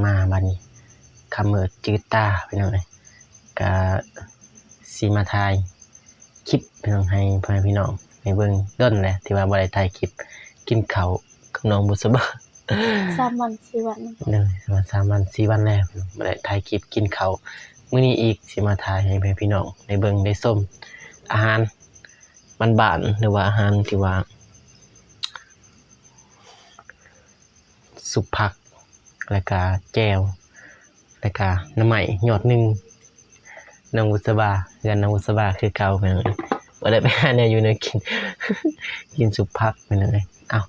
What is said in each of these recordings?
ມາບາດນີ້ ຄ່ຳມືດຈືດຕາ ພີ່ນ້ອງເອີຍ ກະຊິມາຖ່າຍຄລິບ ພີ່ນ້ອງ ໃຫ້ພໍ່ແມ່ພີ່ນ້ອງໄດ້ເບິ່ງ. ດົນແລ້ວທີ່ວ່າບໍ່ໄດ້ຖ່າຍຄລິບກິນເຂົ້າກັບນ້ອງບຸດສະບາ ສາມວັນສີ່ວັນ ໂດຍ ປະມານສາມວັນສີ່ວັນແລ້ວ ບໍ່ໄດ້ຖ່າຍຄລິບກິນເຂົ້າ. ມື້ນີ້ອີກ ຊິມາຖ່າຍໃຫ້ພໍ່ແມ່ພີ່ນ້ອງໄດ້ເບິ່ງໄດ້ຊົມ ອາຫານບ້ານໆ ຫຼືວ່າອາຫານທີ່ວ່າ ຊຸບຜັກ ແລ້ວກະແຈ່ວ ແລ້ວກະໜໍ່ໄມ້ຍອດໜຶ່ງ. ນ້ອງບຸດສະບາ ເຮືອນນ້ອງບຸດສະບາຄືເກົ່າ ພີ່ນ້ອງເອີຍ ບໍ່ໄດ້ໄປຫາແນວຢູ່ແນວກິນ ກິນຊຸບຜັກ ພີ່ນ້ອງເອີຍ. ເອົ້າ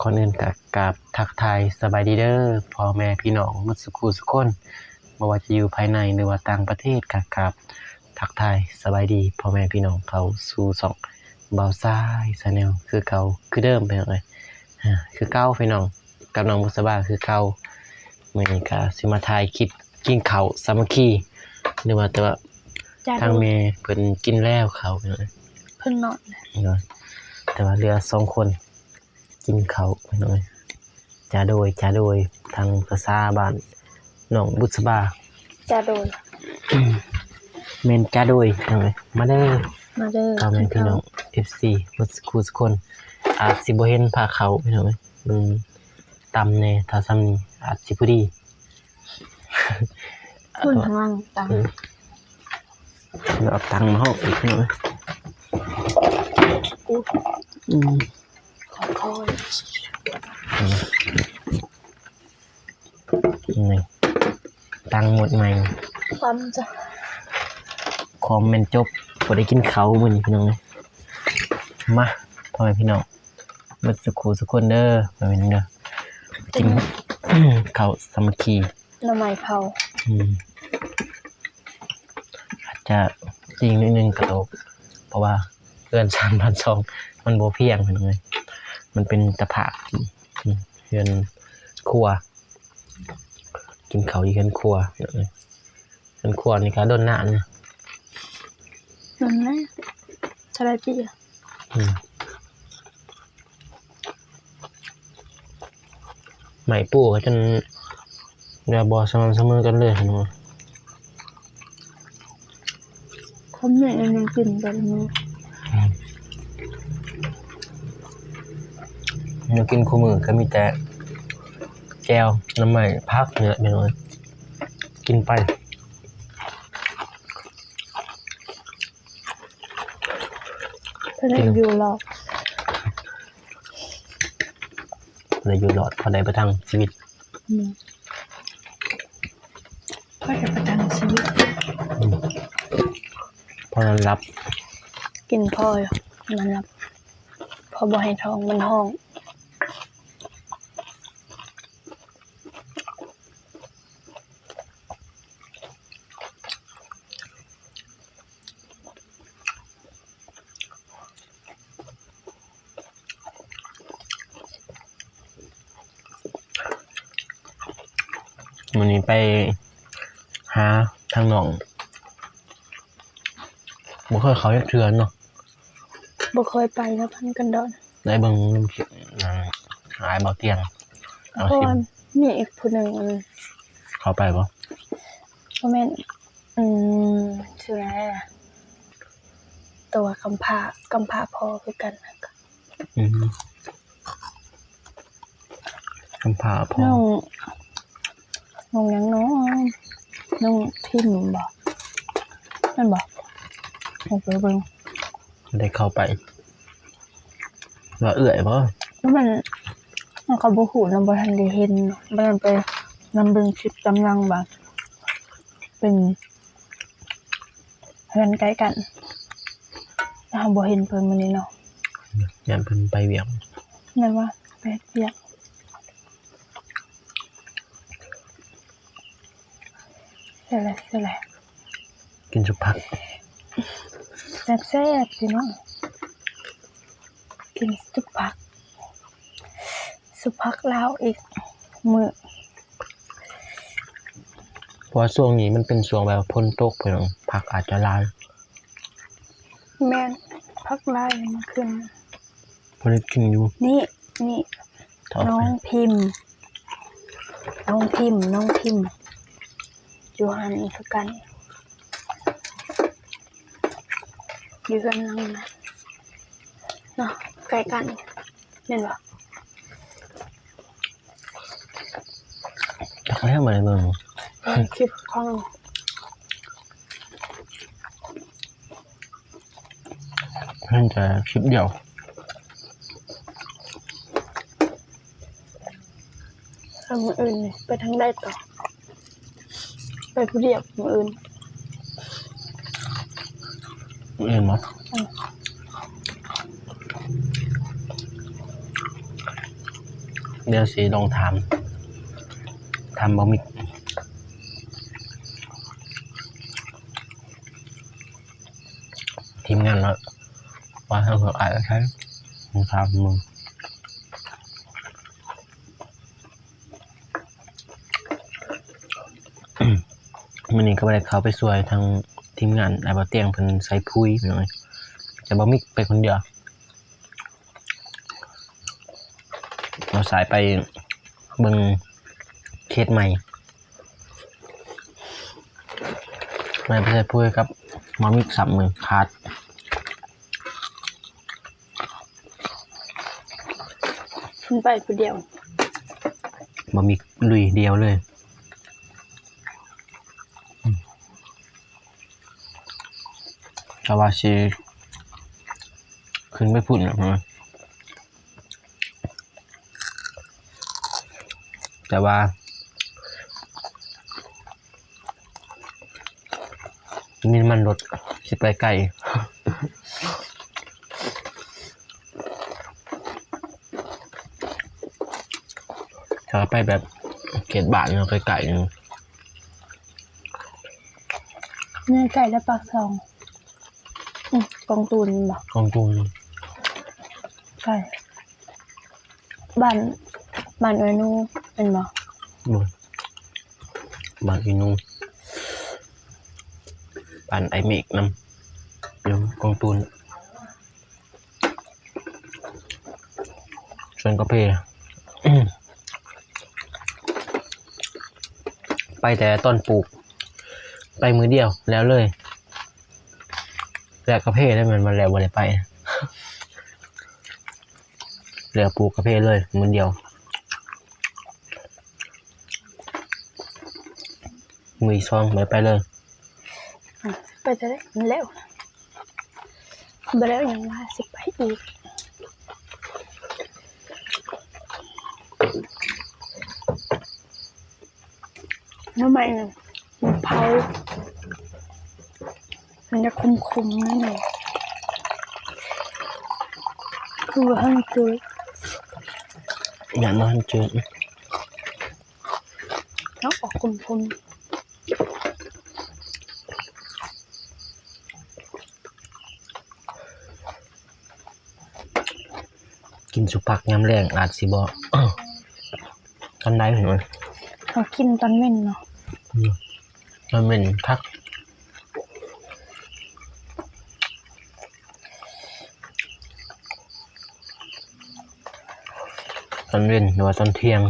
ກ່ອນອື່ນກະກາບທັກທາຍສະບາຍດີເດີ ພໍ່ແມ່ພີ່ນ້ອງໝົດສູ່ຄູ່ສູ່ຄົນ ບໍ່ວ່າຈະຢູ່ພາຍໃນ ຫຼືວ່າຕ່າງປະເທດ ກະກາບທັກທາຍສະບາຍດີພໍ່ແມ່ພີ່ນ້ອງເຂົ້າສູ່ຊ່ອງບ່າວຊາຍ Channel ຄືເກົ່າຄືເດີມ ພີ່ນ້ອງເອີຍ. ອາ ຄືເກົ່າພີ່ນ້ອງ ກັບນ້ອງບຸດສະບາຄືເກົ່າ. ມື້ນີ້ກະຊິມາຖ່າຍຄລິບກິນເຂົ້າສາມັກຄີ ຫຼືວ່າແຕ່ວ່າ ທາງແມ່ເພິ່ນກິນແລ້ວເຂົ້າ ເພິ່ນນອນ ແຕ່ວ່າເຫຼືອສອງຄົນກິນເຂົ້າ ພີ່ນ້ອງເອີຍ. ຈາໂດຍ ຈາໂດຍ ທາງພາສາບ້ານນ້ອງບຸດສະບາ ຈາໂດຍ ແມ່ນຈາໂດຍ ພີ່ນ້ອງເອີຍ. ມາເດີ ມາເດີ ພໍ່ແມ່ພີ່ນ້ອງ ເອັຟຊີ ໝົດສູ່ຄູ່ສູ່ຄົນ. ອາດຊິບໍ່ເຫັນພາເຂົ້າ ພີ່ນ້ອງເອີຍ ມັນຕ່ຳແດ່ ຖ້າສ່ຳນີ້ອາດຊິພໍດີ. ພຸ້ນທາງຫຼັງຕັງ ເອີ ແລ້ວເອົາຕັງມາຫ້ອງອີກ ພີ່ນ້ອງເອີຍ. ອືມ ຄ່ອຍໆ ນີ້ ຕັ້ງໝົດໃໝ່ ຄວາມຈະ ຄວາມແມ່ນຈົບ ບໍ່ໄດ້ກິນເຂົ້າມື້ນີ້ ພີ່ນ້ອງເອີຍ. ມາ ພໍ່ແມ່ພີ່ນ້ອງ ເບິດສຸຂູສຸຄົນເດີ ມາເປັນເດີ ກິນເຂົ້າສາມັກຄີ ໜໍ່ໄມ້ເຜົາ ອືມ ອາດຈະຕິ່ງໜ້ອຍໜຶ່ງກະໂຕ ເພາະວ່າເຮືອນສາມພັນສອງມັນບໍ່ພຽງ ພີ່ນ້ອງເອີຍ ມັນເປັນຕະພາກ ອືມ ເຮືອນຄົວ ກິນເຂົ້າຢູ່ເຮືອນຄົວ ເຮືອນຄົວນີ້ກະດົນນານນະ ດົນນານ ເທົ່າໃດປີລະ ອືມ ໄມ້ປູກກະຈົນແບບບໍ່ສະໝ່ຳສະເໝີກັນເລີຍ ພີ່ນ້ອງ. ຄົນນີ້ຍັງກິນແຕ່ລະມື້ ອືມ ແນວກິນຄູ່ມື້ກະມີແຕ່ແຈ່ວ ໜໍ່ໄມ້ ຜັກນີ້ແຫຼະ ພີ່ນ້ອງເອີຍ ກິນໄປ ພໍໄດ້ຢູ່ລອດ ພໍໄດ້ຢູ່ລອດ ພໍໄດ້ປະທັງຊີວິດ ອືມ ພໍໄດ້ປະທັງຊີວິດ ອືມ ພໍນອນຫຼັບ ກິນພໍຢູ່ ນອນຫຼັບ ພໍບໍ່ໃຫ້ທ້ອງມັນຮ້ອງ. ມື້ນີ້ໄປຫາທາງນ້ອງ ບໍ່ເຄີຍເຂົ້າຈັກເທື່ອເນາະ ບໍ່ເຄີຍໄປນຳກັນດອນ ໄດ້ເບິ່ງນຳຄລິບ ອາ ອ້າຍເບົາຕຽງ ເອົາ ເພາະວ່າມີອີກຜູ້ໜຶ່ງ ເຂົ້າໄປບໍ່? ບໍ່ແມ່ນ ອືມ ຊື່ຫຍັງ ໂຕກຳພ້າ ກຳພ້າພໍ່ຄືກັນ ອືມ ກຳພ້າພໍ່ ນ້ອງ ນ້ອງຫຍັງເນາະ ນ້ອງພິມບໍ ແມ່ນບໍ? ເຂົ້າໄປເບິ່ງ ໄດ້ເຂົ້າໄປ ວ່າເອື້ອຍບໍ? ບໍ່ແມ່ນ ເຮົາກະບໍ່ຮູ້ນຳ ບໍ່ທັນໄດ້ເຫັນ ບໍ່ທັນໄປນຳເບິ່ງຄລິບຕາມຫຼັງວ່າເປັນ ເຮືອນໃກ້ກັນ ແຕ່ເຮົາບໍ່ເຫັນເພິ່ນມື້ນີ້ເນາະ ຢ້ານເພິ່ນໄປວຽກ ແມ່ນວ່າໄປເຮັດວຽກ ແຊບໆ ກິນຊຸບຜັກ ແຊບໆ ພີ່ນ້ອງ ກິນຊຸບຜັກ ຊຸບຜັກລາວອີກມື້ ເພາະວ່າຊ່ວງນີ້ມັນເປັນຊ່ວງແບບວ່າຝົນຕົກ ພີ່ນ້ອງ ຜັກອາດຈະຫຼາຍ ແມ່ນ ຜັກຫຼາຍມື້ຄືນ ພໍໄດ້ກິນຢູ່ ນີ້ ນີ້ ນ້ອງພິມ ນ້ອງພິມ ນ້ອງພິມ ຢູ່ຫັ້ນຄືກັນ ຢູ່ເຮືອນຫຼັງນັ້ນເນາະ ໃກ້ກັນ ແມ່ນບໍ່? ຈັກແລ້ວ ບໍ່ໄດ້ເບິ່ງ ເບິ່ງຄລິບຂອງ ເຫັນແຕ່ຄລິບດຽວ. ແລ້ວມື້ອື່ນນີ້ໄປທາງໃດຕໍ່? ໄປຜູ້ດຽວມື້ອື່ນ. ມື້ອື່ນບໍ? ອືມ. ດຽວຊິລອງຖາມ ຖາມບ່າວມິກ ທີມງານເນາະ ວ່າເຮົາເອົາອ້າຍໄປໃສ ລອງຖາມເບິ່ງ. ມື້ນີ້ກໍບໍ່ໄດ້ເຂົ້າໄປຊ່ວຍທາງທີມງານ ອ້າຍບ່າວຕຽງເພິ່ນໃສ່ປຸ໋ຍ ພີ່ນ້ອງເອີຍ ແຕ່ບ່າວມິກໄປຄົນດຽວ. ເອົາສາຍໄປເບິ່ງເຂດໃໝ່ ໄປໃສ່ປຸ໋ຍກັບໝໍມິກສາມມື້ຂາດ ມັນໄປຜູ້ດຽວ ໝໍມິກລຸຍດຽວເລີຍ. ແຕ່ວ່າຊິຂຶ້ນໄປພຸ້ນແຫຼະ ແຕ່ວ່າມີນ້ຳມັນລົດ ຊິໄປໄກ. ຖ້າໄປແບບເຂດບ້ານເນາະ ໄກໆ ນີ້ໃກ້ແລ້ວປາກຊ່ອງ ອືມ ກອງຕູນແມ່ນບໍ່? ກອງຕູນ ໃກ້ ບ້ານ ບ້ານເອື້ອຍໜູແມ່ນບໍ່? ໂດຍ ບ້ານອີ່ໜູ ບ້ານອ້າຍເມກນຳ ຢູ່ກອງຕູນ. ສວນກາເຟ ໄປແຕ່ຕອນປູກ ໄປມື້ດຽວແລ້ວເລີຍ ແລ້ວກາເຟໄດ້ແມ່ນ ມາແລ້ວບໍ່ໄດ້ໄປ ແລ້ວປູກກາເຟເລີຍມື້ດຽວ. ມື້ທີສອງບໍ່ໄດ້ໄປເລີຍ ໄປແຕ່ໃດ ມັນແລ້ວ ບໍ່ແລ້ວຍັງວ່າຊິໄປອີກ. ໜໍ່ໄມ້ນັ້ນ ມັນເຜົາ ມັນຈະຂົມໆ ໜ້ອຍໜຶ່ງ ຄືວ່າມັນຈືດ ຢ້ານວ່າມັນຈືດ. ເນາະ ອອກຂົມໆ ກິນສຸບຜັກຍາມແລງອາດຊິບໍ່ ປານໃດ ເຮົາກິນຕອນເວັນເນາະ ອືມ ຕອນເວັນຄັກ. ຕອນເວັນ ຫຼືວ່າຕອນທ່ຽງ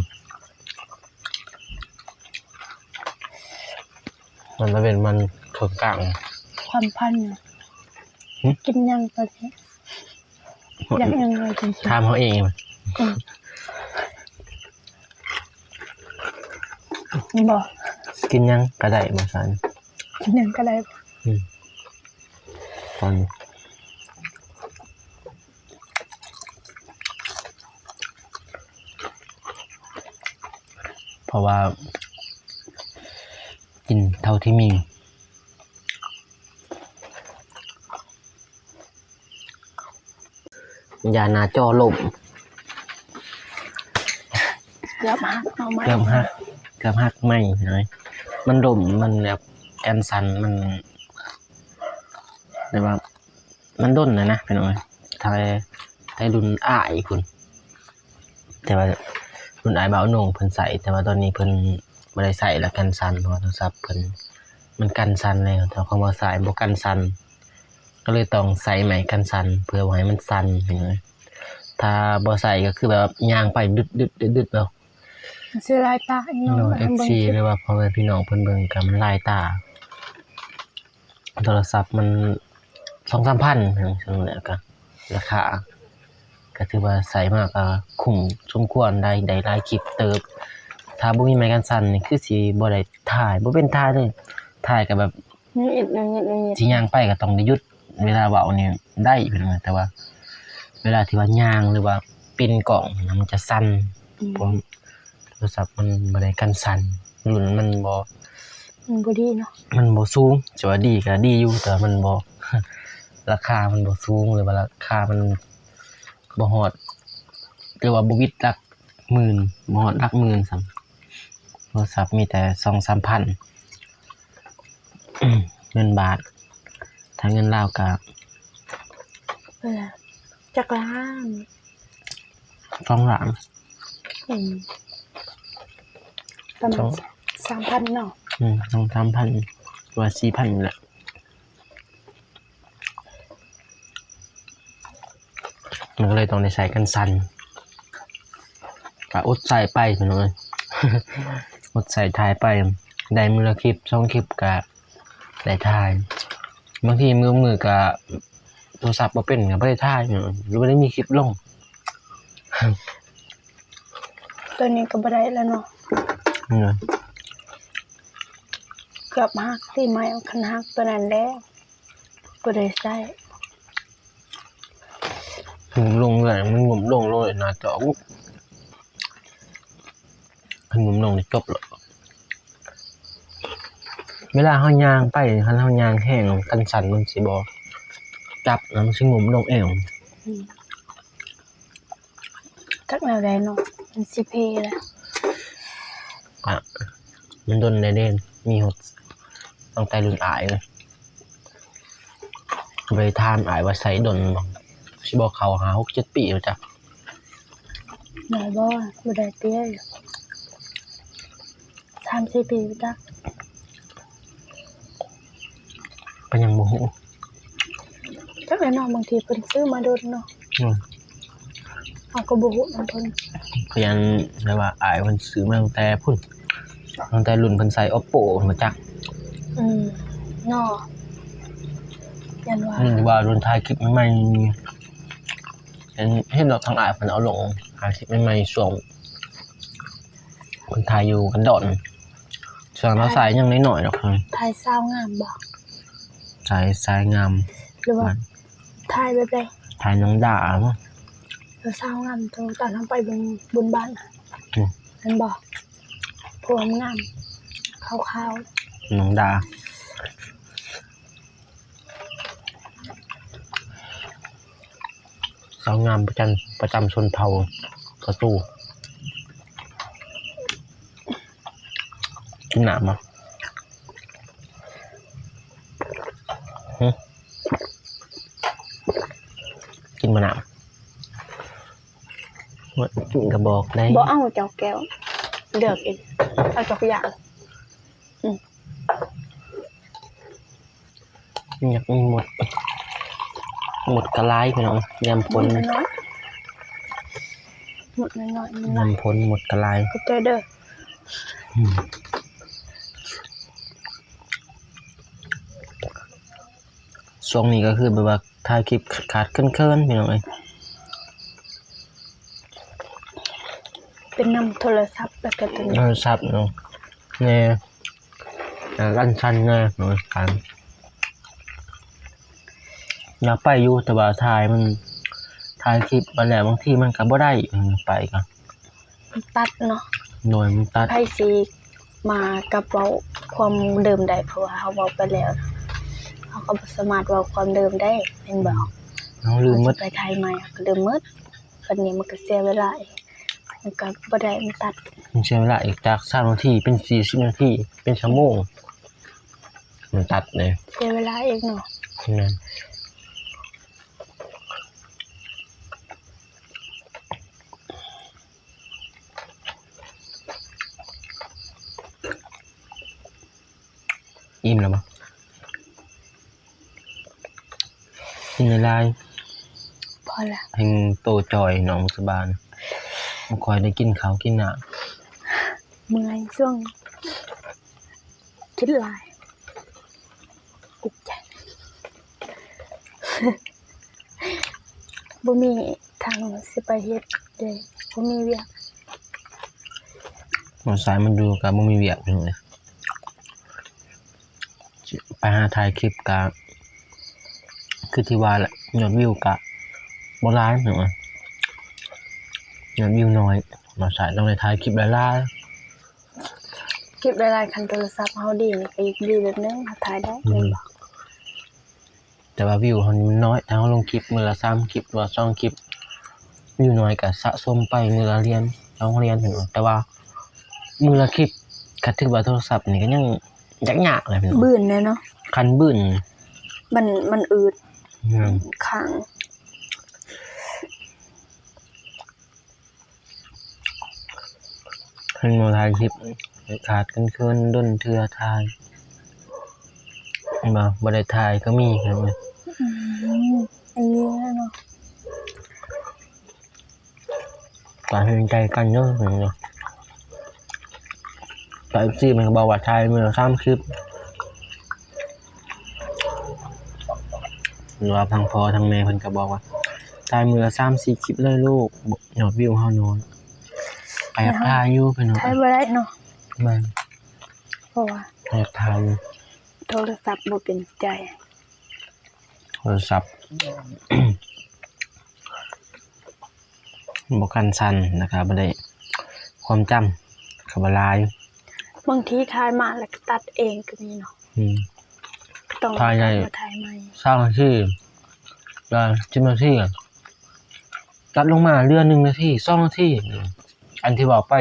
ຕອນເວັນມັນເຄິ່ງກາງ ຄວາມພັນ ຫຶ? ກິນຫຍັງຕອນນີ້? ຢາກຫຍັງ? ຖາມເຮົາເອງ ອືມ ບໍ່ ກິນຫຍັງກະໄດ້ບໍ່ຊັ້ນ? ກິນຫຍັງກະໄດ້ ອືມ ຕອນ ເພາະວ່າກິນເທົ່າທີ່ມີ ຢ່າໜ້າຈໍລົ້ມ ເກືອບຫັກ ເອົາໃໝ່ ເກືອບຫັກ ເກືອບຫັກໃໝ່ ມັນລົ້ມ ມັນແບບກັນສັ່ນ ມັນ ແຕ່ວ່າ ມັນດົນແລ້ວນະພີ່ນ້ອງເອີຍ ແຕ່ ແຕ່ລຸ້ນອ້າຍພຸ້ນ ແຕ່ວ່າລຸ້ນອ້າຍບ່າວໂໜ່ງເພິ່ນໃຊ້ ແຕ່ວ່າຕອນນີ້ເພິ່ນບໍ່ໄດ້ໃຊ້ແລ້ວ ກັນສັ່ນ ເພາະວ່າໂທລະສັບເພິ່ນມັນກັນສັ່ນແລ້ວ ແຕ່ຂອງບ່າວຊາຍບໍ່ກັນສັ່ນ ກໍເລີຍຕ້ອງໃສ່ໄມ້ກັນສັ່ນ ເພື່ອບໍ່ໃຫ້ມັນສັ່ນພີ່ນ້ອງເອີຍ ຖ້າບໍ່ໃສ່ກໍຄືແບບຍ່າງໄປດຶດໆໆໆ ແລ້ວ ເສຍຫຼາຍຕາອີກເນາະ ໂດຍ ເອັຟຊີ ຫຼືວ່າພໍ່ແມ່ພີ່ນ້ອງເພິ່ນເບິ່ງກໍມັນຫຼາຍຕາ ໂທລະສັບມັນສອງສາມພັນ ຈັ່ງຊັ້ນແຫຼະ ກໍລາຄາກໍຖືວ່າໃຊ້ມາກໍຄຸ້ມສົມຄວນໄດ້ ໄດ້ຫຼາຍຄລິບເຕີບ. ຖ້າບໍ່ມີໄມ້ກັນສັ່ນນີ້ຄືຊິບໍ່ໄດ້ຖ່າຍ ບໍ່ເປັນຖ່າຍເລີຍ ຖ່າຍກໍແບບ ງຸດຫງິດ ງຸດຫງິດ ງຸດຫງິດ ຊິຍ່າງໄປກໍຕ້ອງໄດ້ຢຸດ ເວລາເວົ້ານີ້ໄດ້ພີ່ນ້ອງ ແຕ່ວ່າເວລາທີ່ວ່າຍ່າງ ຫຼືວ່າປິ່ນກ້ອງນະ ມັນຈະສັ່ນ ອືມ ເພາະໂທລະສັບມັນບໍ່ໄດ້ກັນສັ່ນ ລຸ້ນມັນບໍ່ ມັນບໍ່ດີເນາະ ມັນບໍ່ສູງ ຈະວ່າດີກໍດີຢູ່ ແຕ່ວ່າມັນບໍ່ ລາຄາມັນບໍ່ສູງ ຫຼືວ່າລາຄາມັນບໍ່ຮອດ ຫຼືວ່າບໍ່ວິດຫຼັກໝື່ນ ບໍ່ຮອດຫຼັກໝື່ນຊ້ຳ ໂທລະສັບມີແຕ່ສອງສາມພັນ ເງິນບາດ ຖ້າເງິນລາວກະ ເອີ ຈັກລ້ານ? ສອງລ້ານ ອືມ ປະມານສອງ ສາມພັນເນາະ ອືມ ສອງສາມພັນ ວ່າສີ່ພັນນີ້ແຫຼະ. ມັນກໍເລີຍຕ້ອງໄດ້ໃຊ້ກັນສັ່ນ ກໍອົດໃຊ້ໄປພີ່ນ້ອງເອີຍ ອົດໃຊ້ຖ່າຍໄປ ໄດ້ມື້ລະຄລິບສອງຄລິບກໍໄດ້ຖ່າຍ ບາງທີມື້ ມື້ກໍໂທລະສັບບໍ່ເປັນກໍບໍ່ໄດ້ຖ່າຍ ຫຼືບໍ່ໄດ້ມີຄລິບລົງ ຕອນນີ້ກໍບໍ່ໄດ້ແລ້ວເນາະ ເນາະ ເກືອບຫັກ ຕີໄມ້ຄັນຫັກຕົວນັ້ນແຫຼະ ບໍ່ໄດ້ໃຊ້ ງຸ້ມລົງເລີຍ ມັນງຸ້ມລົງໂລດໜ້າຈໍ ຄັນງຸ້ມລົງນີ້ຈົບແລ້ວ ເວລາເຮົາຍ່າງໄປ ຄັນເຮົາຍ່າງແຮງ ຄັນສັ່ນມັນຊິບໍ່ຈັບນະ ມັນຊິງຸ້ມລົງເອວ ອືມ. ຈັກແນວໃດເນາະ ມັນຊິເພແລ້ວ ກະມັນດົນແລ້ວເດ້ ມີຮອດຕັ້ງແຕ່ລຸ້ນອ້າຍເລີຍ ບໍ່ໄດ້ຖາມອ້າຍວ່າໃຊ້ດົນບໍ່ ຊິບໍ່ເຂົ້າຫ້າ ຫົກ ເຈັດປີແລ້ວຈັກ ໄດ້ບໍ່ ບໍ່ໄດ້ຕິ ສາມສີ່ປີຈັກ ກໍຍັງບໍ່ຮູ້ ຈັກແຫຼະເນາະ ບາງທີເພິ່ນຊື້ມາດົນເນາະ ອືມ ເຮົາກໍບໍ່ຮູ້ນຳເພິ່ນ ກໍຍັງແບບວ່າອ້າຍເພິ່ນຊື້ມາຕັ້ງແຕ່ພຸ້ນ ຕັ້ງແຕ່ລຸ້ນເພິ່ນໃຊ້ໂອໂປພຸ້ນ ບໍ່ຈັກ ອືມ ເນາະ ຍັງວ່າ ຍັງວ່າລຸ້ນຖ່າຍຄລິບໃໝ່ໆ ເຫັນ ເຫັນດອກທາງອ້າຍເພິ່ນເອົາລົງ ຖ່າຍຄລິບໃໝ່ໆ ຊ່ວງເພິ່ນຖ່າຍຢູ່ກັນດອນ ຊ່ວງລາວສາຍຍັງນ້ອຍໆດອກ ຖ່າຍສາວງາມບໍ່? ສາຍ ສາຍງາມ ຫຼືວ່າຖ່າຍແບບໃດ? ຖ່າຍນ້ອງດາບໍ່? ເອີ ສາວງາມ ຕອນເຮົາໄປບຸນ ບຸນບ້ານ ອືມ ແມ່ນບໍ່? ຜົວງາມ ຂາວໆ ນ້ອງດາ. ສາວງາມປະຈຳ ປະຈຳຊົນເຜົ່າກະຕູ ກິນນ້ຳບໍ່? ຫຶ? ກິນບໍ່ນ້ຳ? ກິນກະບອກໄດ້ ບໍ່ເອົາຈອກແກ້ວ ເລືອກເອງ ເອົາຈອກຢາງ ອືມ. ຢາກມີມົດ ມົດກະຫຼາຍພີ່ນ້ອງ ຍາມຝົນ ມົດນ້ອຍໆ ມົດນ້ອຍໆ ຍາມຝົນມົດກະຫຼາຍ ຂອບໃຈເດີ ອືມ ຊ່ວງນີ້ກໍຄືແບບວ່າຖ່າຍຄລິບຂາດໆເຂີນໆ ພີ່ນ້ອງເອີຍ ເປັນນຳໂທລະສັບ ແລ້ວກໍໂທລະສັບເນາະ ແນ່ ເອີ ກັນສັ່ນແນ່ ເອີ ການ ຢາກໄປຢູ່ ແຕ່ວ່າຖ່າຍມັນ ຖ່າຍຄລິບໄປແລ້ວ ບາງທີມັນກໍບໍ່ໄດ້ ເອີ ໄປກໍ ມັນຕັດເນາະ ໂດຍ ມັນຕັດ ໃຜຊິມາກັບເວົ້າຄວາມເດີມໄດ້ ເພາະວ່າເຮົາເວົ້າໄປແລ້ວ ເຮົາກໍບໍ່ສາມາດເວົ້າຄວາມເດີມໄດ້ ແມ່ນບໍ່? ເຮົາລືມໝົດ ຊິໄປຖ່າຍໃໝ່ ເຮົາກໍລືມໝົດ ບັດນີ້ມັນກໍເສຍເວລາອີກ ມັນກໍບໍ່ໄດ້ ມັນຕັດ ມັນເສຍເວລາອີກ ຈາກສາມນາທີເປັນສີ່ສິບນາທີ ເປັນຊົ່ວໂມງ ມັນຕັດເດ້ ເສຍເວລາອີກເນາະ ແມ່ນ ອີ່ມແລ້ວບໍ່? ກິນຫຼາຍໆ ພໍແລ້ວ ແຮງໂຕຈ່ອຍ ນ້ອງສະບາຍ ບໍ່ຄ່ອຍໄດ້ກິນເຂົ້າກິນນ້ຳ ເມື່ອຍ ຊ່ວງຄິດຫຼາຍ ອຸກໃຈ ບໍ່ມີທາງຊິໄປເຮັດເດ້ ບໍ່ມີວຽກ. ບ່າວຊາຍມາຢູ່ກໍບໍ່ມີວຽກເລີຍ ໄປຫາຖ່າຍຄລິບກະ ຄືທີ່ວ່າແຫຼະ ຍອດວິວກະບໍ່ຫຼາຍເນາະ ຍອດວິວໜ້ອຍ ບ່າວຊາຍຕ້ອງໄດ້ຖ່າຍຄລິບຫຼາຍໆ ຄລິບຫຼາຍໆ ຄັນໂທລະສັບເຮົາດີນີ້ກໍອີກວິວແບບໜຶ່ງ ເຮົາຖ່າຍໄດ້ ອືມ ແມ່ນບໍ່? ແຕ່ວ່າວິວເຮົານີ້ມັນນ້ອຍ ຖ້າເຮົາລົງຄລິບມື້ລະສາມຄລິບ ຫຼືວ່າສອງຄລິບ ວິວນ້ອຍກໍສະສົມໄປມື້ລະຫຼຽນສອງຫຼຽນ ແຕ່ວ່າມື້ລະຄລິບ ຄັນຖືວ່າໂທລະສັບນີ້ກໍຍັງຍາກໆແຫຼະ ບືນແດ່ເນາະ ຄັນບືນ ມັນ ມັນອືດ ແມ່ນ ຄ້າງ. ເພິ່ນບໍ່ຖ່າຍຄລິບ ຂາດເຂີນໆ ດົນເທື່ອຖ່າຍ ແມ່ນບໍ່? ບໍ່ໄດ້ຖ່າຍກໍມີ ອືມ ອັນນີ້ແຫຼະເນາະ ກໍເຫັນໃຈກັນເນາະ ກໍ ເອັຟຊີ ເພິ່ນກໍບອກວ່າຖ່າຍມື້ລະສາມຄລິບ ຫຼືວ່າທາງພໍ່ທາງແມ່ເພິ່ນກໍບອກວ່າ ຖ່າຍມື້ລະສາມສີ່ຄລິບເລີຍລູກ ຍອດວິວເຮົານ້ອຍ ກໍຢາກຖ່າຍຢູ່ ພີ່ນ້ອງ ຖ່າຍບໍ່ໄດ້ເນາະ ແມ່ນ ເພາະວ່າ ຢາກຖ່າຍຢູ່ ໂທລະສັບບໍ່ເປັນໃຈ ໂທລະສັບ ບໍ່ກັນສັ່ນ ແລ້ວກໍບໍ່ໄດ້ ຄວາມຈຳກໍບໍ່ຫຼາຍ ບາງທີຖ່າຍມາແລ້ວກໍຕັດເອງກໍມີເນາະ ອືມ ກໍຕ້ອງ ຖ່າຍໄດ້ ມາຖ່າຍໃໝ່ ຊາວນາທີ ແລ້ວສິບນາທີ ຕັດລົງມາເຫຼືອໜຶ່ງນາທີ ສອງນາທີ ອັນທີ່ເວົ້າໄປ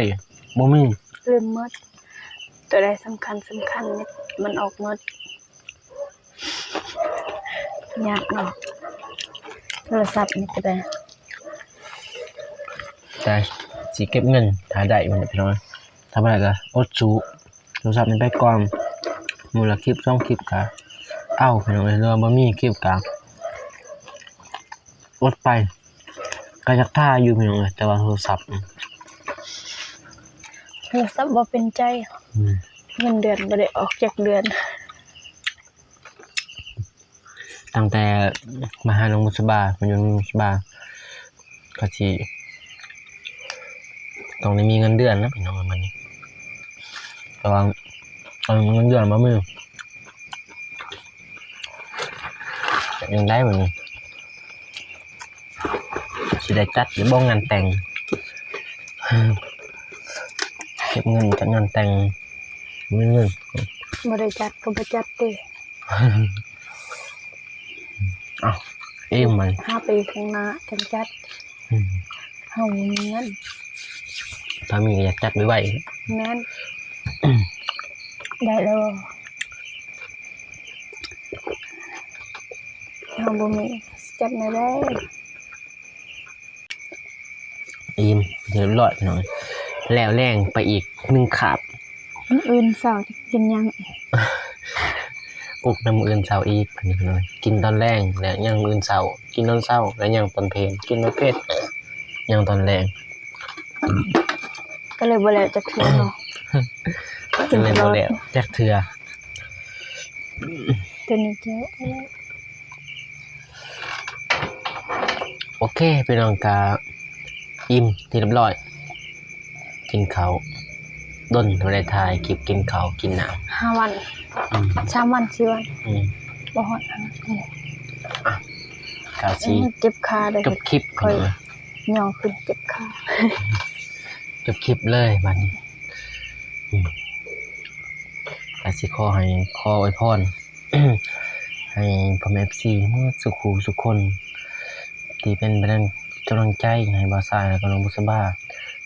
ບໍ່ມີ ລືມໝົດ ຕົວໃດສຳຄັນ ສຳຄັນ ມັນອອກໝົດ. ຍາກເນາະ ໂທລະສັບນີ້ກໍໄດ້ ແຕ່ຊິເກັບເງິນຖ້າໄດ້ ພີ່ນ້ອງ ຖ້າບໍ່ໄດ້ກໍອົດສູ້ ໂທລະສັບນີ້ໄປກ່ອນ ມື້ລະຄລິບສອງຄລິບກໍເອົາ ພີ່ນ້ອງເອີຍ ຫຼືວ່າບໍ່ມີຄລິບກໍອົດໄປ ກໍຢາກຖ່າຍຢູ່ ພີ່ນ້ອງເອີຍ ແຕ່ວ່າໂທລະສັບ ໂທລະສັບບໍ່ເປັນໃຈ ອືມ ເງິນເດືອນບໍ່ໄດ້ອອກຈັກເດືອນ. ຕັ້ງແຕ່ມາຫານ້ອງບຸດສະບາ ມາຢູ່ນ້ອງບຸດສະບາ ກໍຊິຕ້ອງໄດ້ມີເງິນເດືອນນະພີ່ນ້ອງ ບັດນີ້ ແຕ່ວ່າຕອນເງິນເດືອນບໍ່ມີ ເຮັດຈັ່ງໃດບັດນີ້? ຊິໄດ້ຈັດຢູ່ບໍ່ງານແຕ່ງ? ເກັບເງິນຈັດງານແຕ່ງ ມີເງິນ ບໍ່ໄດ້ຈັດກໍບໍ່ຈັດຕິ. ເອົ້າ ອີ່ມ ຫ້າປີຂ້າງໜ້າຈັ່ງຈັດ. ອືມ ເຮົາບໍ່ມີເງິນ ຖ້າມີກໍຢາກຈັດໄວໆ. ແມ່ນ ໄດ້ແລ້ວ ເຮົາບໍ່ມີ ຈັດແນວໃດ? ອີ່ມ ຮຽບຮ້ອຍ ພີ່ນ້ອງ ແລ້ວແລງໄປອີກໜຶ່ງຄາບ. ມື້ອື່ນເຊົ້າຈະກິນຫຍັງ? ອຸກນຳມື້ອື່ນເຊົ້າອີກ ພີ່ນ້ອງ ກິນຕອນແລງ ແລ້ວຍັງມື້ອື່ນເຊົ້າ ກິນຕອນເຊົ້າ ແລ້ວຍັງຕອນເພນ ກິນຕອນເພນ ຍັງຕອນແລງ ກໍເລີຍບໍ່ແລ້ວຈັກເທື່ອເນາະ. ກໍເລີຍບໍ່ແລ້ວຈັກເທື່ອ. ຕົວນີ້ຈະ ໂອເຄ ພີ່ນ້ອງ ກະອີ່ມທີ່ຮຽບຮ້ອຍ ກິນເຂົ້າ ດົນບໍ່ໄດ້ຖ່າຍຄລິບກິນເຂົ້າກິນນ້ຳ ຫ້າວັນ ອືມ ສາມວັນ ສີ່ວັນ ອືມ ບໍ່ຮອດ ອືມ ອ່ະ ກະຊິ ເອີ ເຈັບຂາເດີ ຈົບຄລິບ ຂ້ອຍຍ່ອງຂຶ້ນເຈັບຂາ ຈົບຄລິບເລີຍບາດນີ້. ອືມ ກະຊິຂໍໃຫ້ ຂໍອວຍພອນໃຫ້ພໍ່ແມ່ເອັຟຊີໝົດສູ່ຄູ່ສູ່ຄົນ ທີ່ເປັນແຮງກຳລັງໃຈໃຫ້ບ່າວຊາຍ ແລະ ກໍນ້ອງບຸດສະບາ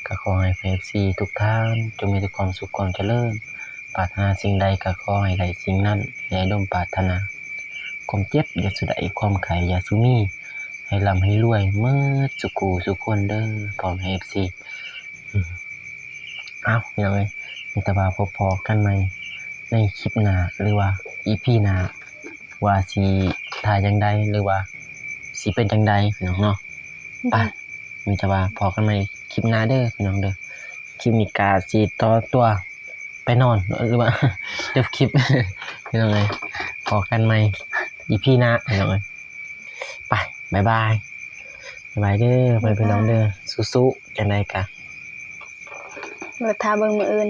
ກໍຂໍໃຫ້ເອັຟຊີທຸກທ່ານ ຈົ່ງມີແຕ່ຄວາມສຸກຄວາມຈະເລີນ ປາດຖະໜາສິ່ງໃດກໍຂໍໃຫ້ໄດ້ສິ່ງນັ້ນ ໃຫ້ສົມປາດຖະໜາ ຄວາມເຈັບຢ່າສູ່ໄດ້ ຄວາມໄຂ້ຢ່າສູ່ມີ ໃຫ້ລ່ຳໃຫ້ລວຍໝົດສູ່ຄູ່ສູ່ຄົນເດີ ພໍ່ແມ່ເອັຟຊີ. ອືມ ເອົ້າ ພີ່ນ້ອງເອີຍ ມີແຕ່ວ່າພົບພໍ້ກັນໃໝ່ໃນຄລິບໜ້າ ຫຼືວ່າອີພີໜ້າ ວ່າຊິຖ່າຍຈັ່ງໃດ ຫຼືວ່າຊິເປັນຈັ່ງໃດ ພີ່ນ້ອງເນາະ. ໄປ ມີແຕ່ວ່າພໍ້ກັນໃໝ່ຄລິບໜ້າເດີ ພີ່ນ້ອງເດີ. ຄລິບນີ້ກະຊິຂໍຕົວໄປນອນ ຫຼືວ່າຈົບຄລິບ ພີ່ນ້ອງເອີຍ. ພໍ້ກັນໃໝ່ ອີພີ ໜ້າ ພີ່ນ້ອງເອີຍ. ໄປ ບາຍບາຍ ບາຍບາຍເດີ ພໍ່ແມ່ພີ່ນ້ອງເດີ. ສູ້ໆ ຈັ່ງໃດກະ ເບິ່ງ ຖ້າເບິ່ງມື້ອື່ນ.